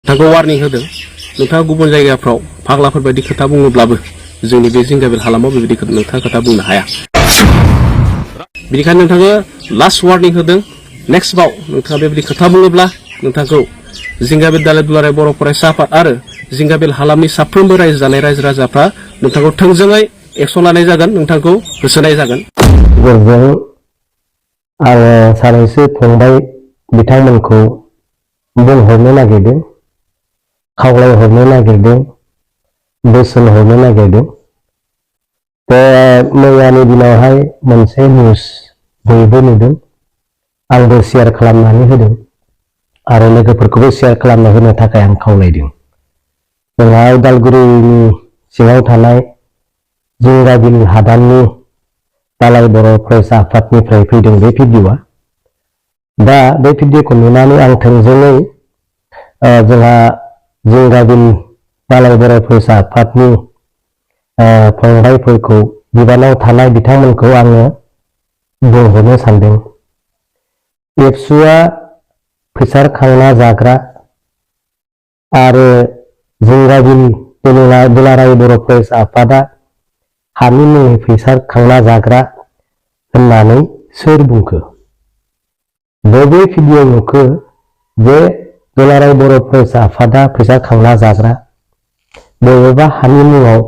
नोंथांखौ वार्निं होदों नोंथाङा गुबुन जायगाफ्राव फाग्लाफोर बायदि खोथा बुङोब्लाबो जोंनि बे जिंगाबिल हालामाव बेबायदि नोंथाङा खोथा बुंनो हाया बेनिखायनो नोंथाङा लास्ट वार्निं होदों नेक्स्टबाव नोंथाङा बेबायदि खोथा बुङोब्ला नोंथांखौ जिंगाबिल दालाय दुलाराय बर' फरायसा आफाद आरो जिंगाबिल हालामनि साफ्रोमबो रायजो जानाय रायजो राजाफ्रा नोंथांखौ थोंजोङै एक्सन लानाय जागोन नोंथांखौ होसोनाय जागोन आङो सानैसो फंबाय बिथांमोनखौ बुंहरनो नागिरदों खावलायहरनो नागिरदों बोसोन हरनो नागिरदों मैयानि दिनावहाय मोनसे निउस बयबो नुदों आंबो शेयार खालामनानै होदों आरो लोगोफोरखौबो शेयार खालामना होनो थाखाय आं खावलायदों जोंहा उदालगुरिनि सिङाव थानाय जिंगाबिल हादाननि दालाय बर' फरायसा आफादनिफ्राय फैदों बे भिडिअ'आ दा बे भिडिअ'खौ नुनानै आं थोंजोङै जोंहा जिंगाबिल दालाय बर' फरायसा आफादनि फंबायफोरखौ बिबानाव थानाय बिथांमोनखौ आङो बुंहरनो सानदों एबसुआ फैसा खांना जाग्रा आरो जिंगाबिल दुलाराय बर' फरायसा आफादा हानि मुङै फैसा खांना जाग्रा होननानै सोर बुंखो बबे भिडिअ नुखो जे दुलाराय बर' फरायसा आफादा फैसा खांना जाग्रा बबेबा हानि मुङाव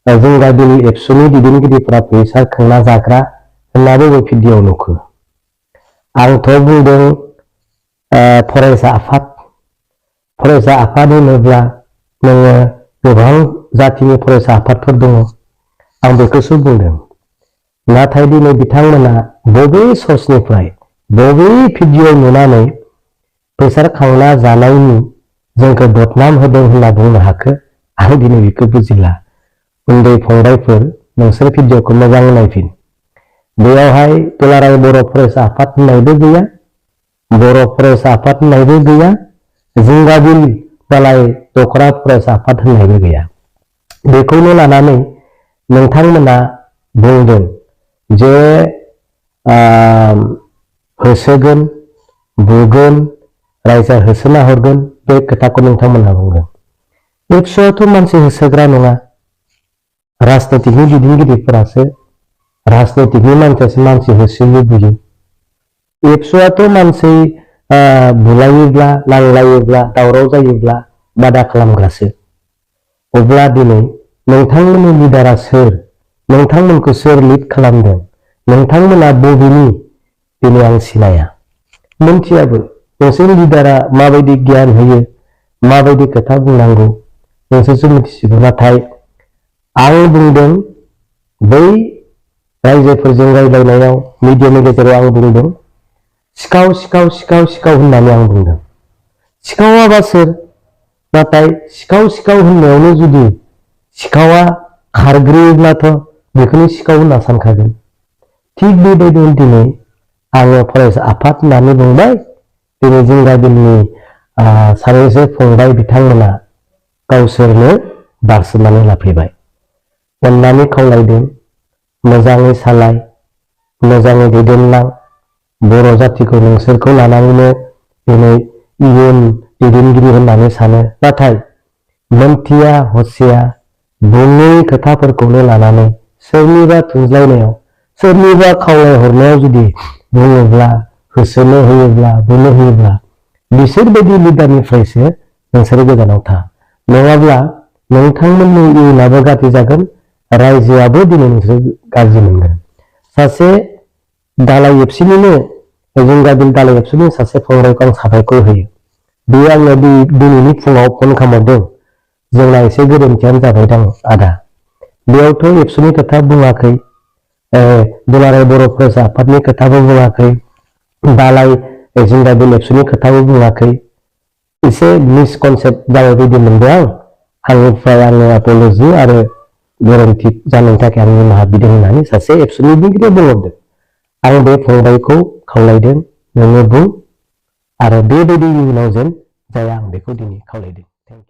जिंगाबिल एबसुनि दैदेनगिरिफोरा फैसा खांना जाग्रा होनना बबे भिडिअ नुखो आंथ' बुंदों फरायसा आफाद होनोब्ला नोङो गोबां जाथिनि फरायसा आफादफोर दङ आं बेखौसो बुंदों नाथाय दिनै बिथांमोना बबे सर्सनिफ्राय बबे भिडिअ नुनानै फैसा खांना जानायनि जोंखौ बदनाम होदों होनना बुंनो हाखो आं दिनै बेखौ बुजिला उन्दै फंबायफोर नोंसोर भिडिअखौ मोजां नायफिन बेयावहाय दुलाराय बर' फरायसा आफाद होननायबो गैया बर' फरायसा आफाद होननायबो गैया जिंगाबिल दालाय दखरा फरायसा आफाद होननायबो गैया बेखौनो लानानै नोंथांमोना बुंदों जे होसोगोन बुगोन रायजा होसोना हरगोन बे खोथाखौ नोंथांमोना बुंदों एबसुआथ' मानसि होसोग्रा नङा राजनितिकनि दैदेनगिरिफोरासो राजनितिकनि मानसियासो मानसि होसोयो बुयो एबसुआथ' मानसि बुलायोब्ला नांलायोब्ला दावराव जायोब्ला बादा खालामग्रासो अब्ला दिनै नोंथांमोननि लिडारा सोर नोंथांमोनखौ सोर लिड खालामदों नोंथांमोना बबेनि दिनै आं सिनाया मोनथियाबो नोंसोरनि लिडारा माबायदि गियान होयो माबायदि खोथा बुंनांगौ नोंसोरसो मिथिसिगौ नाथाय आं बुंदों बै रायजोफोरजों रायज्लायनायाव मिडियानि गेजेराव आं बुंदों सिखाव सिखाव सिखाव सिखाव होननानै आं बुंदों सिखावाबा सोर नाथाय सिखाव सिखाव होननायावनो जुदि सिखावा खारग्रोयोब्लाथ' बेखौनो सिखाव होनना सानखागोन थिग बेबायदिनो दिनै आङो फरायसा आफाद होननानै बुंबाय दिनै जिंगाबिलनि सानैसो फंबाय बिथांमोना गावसोरनो बारसोमनानै लाफैबाय अननानै खावलायदों मोजाङै सालाय मोजाङै दैदेनलां बर' जाथिखौ नोंसोरखौ लानानैनो दिनै इयुन दैदेनगिरि होननानै सानो नाथाय मोनथिया हसिया बुङै खोथाफोरखौनो लानानै सोरनिबा थुनज्लायनायाव सोरनिबा खावलायहरनायाव जुदि बुङोब्ला होसोनो होयोब्ला बुनो होयोब्ला बिसोरबायदि लिडारनिफ्रायसो नोंसोरो गोजानाव था नङाब्ला नोंथांमोननि इयुनाबो गाज्रि जागोन रायजोआबो दिनै नोंसोर गाज्रि मोनगोन सासे दालाय एबसुनिनो जिंगाबिल दालाय एबसुनि सासे फंबायखौ आं साबायखर होयो बे आंनो दिनैनि फुङाव फन खालामहरदों जोंना एसे गोरोन्थियानो जाबाय दां आदा बेयावथ' एबसुनि खोथा बुङाखै दुलाराय बर' फरायसा आफादनि खोथाबो बुङाखै दालाय जिंगाबिल एबसुनि खोथाबो बुङाखै एसे मिसकनसेप्ट जाबाय बायदि मोनदों आंनिफ्राय आङो अपलजि आरो गोरोन्थि जानायनि थाखाय आं निमाहा बिदों होननानै सासे एबसुनि दैदेनगिरिया बुंहरदों आं बे फंबायखौ खावलायदों नोङो बुं आरो बेबायदि इयुनाव जेन जाया आं बेखौ दिनै खावलायदों।